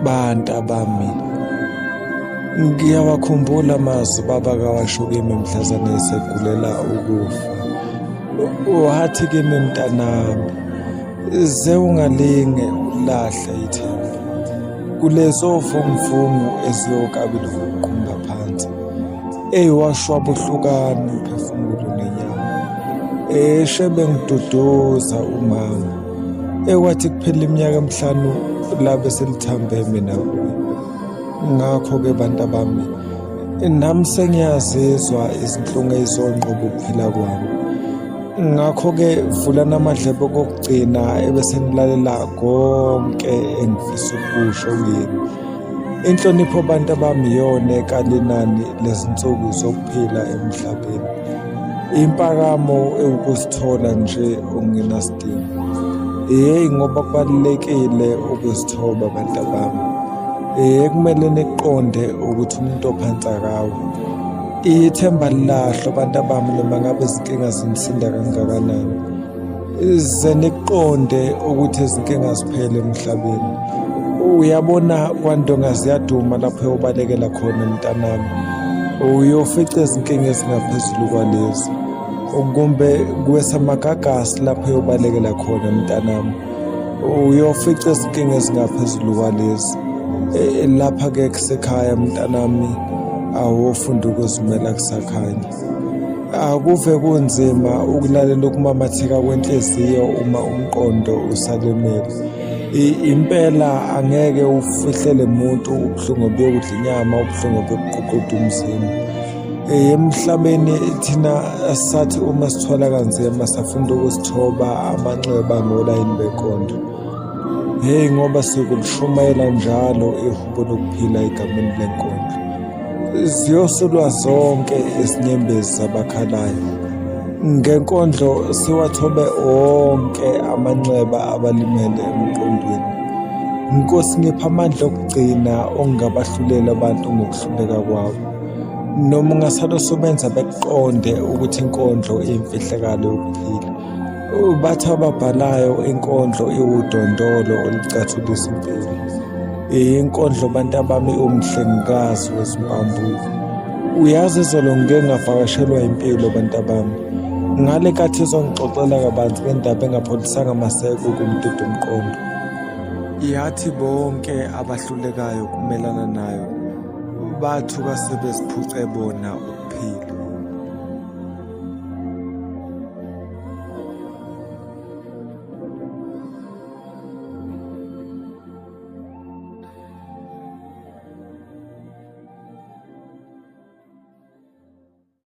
Bantu bami, ngiyawakhumbula amazwi ubaba kawasho kimi mhlazane esegulela ukufa. Wathi kimi mntanami, ze ungalinge ulahle ithemba kulezo vunguvungu eziyokabili ukuqumba phansi. Eyi washwaba uhlukani umphefumulo nenyama. Eshe bengiduduza umama. Ekwathi kuphela iminyaka emihlanu labe selithambe mina kuye. Ngakho-ke bantu bami, nami sengiyazizwa izinhlungu ezizonqoba ukuphila kwami. Ngakho-ke vulani amadlebe okokugcina ebese nilalela konke engifisa ukukusho kini. Inhlonipho bantu abami iyona ekalinani lezinsuku zokuphila emhlabeni. Impakamo ewukuzithola nje okungenasidingo. Hheyi ngoba kubalulekile ukuzithoba bantu abami. Hheyi kumele niqonde ukuthi umuntu ophansi akawi. Ithemba lilahlwa bantu abami noma ngabe izinkinga zinisinda kangakanani. Ze niqonde ukuthi izinkinga ziphele emhlabeni. Uyabona kwandonga ziyaduma lapho uyobalekela khona mntanami. Uyofica izinkinga ezingaphezulu kwalezi. Kumbe kwesamagagasi lapho uyobalekela khona mntanami. Uyofica izinkinga ezingaphezulu kwalezi. E, lapha-ke kusekhaya mntanami awufunda ukuzimela kusakhanya. Akuve kunzima ukulalela ukumamatheka kwenhliziyo uma umqondo usalimele. Impela angeke ufihlele muntu ubuhlungu obuyokudla inyama, ubuhlungu obuyokuququda umzimba. Emhlabeni thina sathi uma sithwala kanzima safunda ukuzithoba amanxeba ngolayini benkondlo. Hheyi ngoba sikulishumayela njalo ihubo lokuphila egameni lenkondlo. Ziyosulwa zonke izinyembezi zabakhalayo. Ngenkondlo siwathobe wonke amanxeba abalimele emqondweni. Nkosi ngipha amandla okugcina ongabahlulela abantu ngokuhluleka kwabo. Noma ungasale usubenza bekuqonde ukuthi inkondlo iyimfihlakalo yokuphila. Bathi ababhalayo inkondlo iwudondolo olucathulisa impilo. Inkondlo bantu abami iwumhlengikazi wezimpambuko. Uyazi izolo ngike ngavakashelwa impilo bantu abami. Ngale nkathi izongixoxela kabanzi ngendaba engapholisanga maseko kumdudu umqondo. Yathi bonke abahlulekayo ukumelana nayo bathuka sebeziphuce bona ukuphila.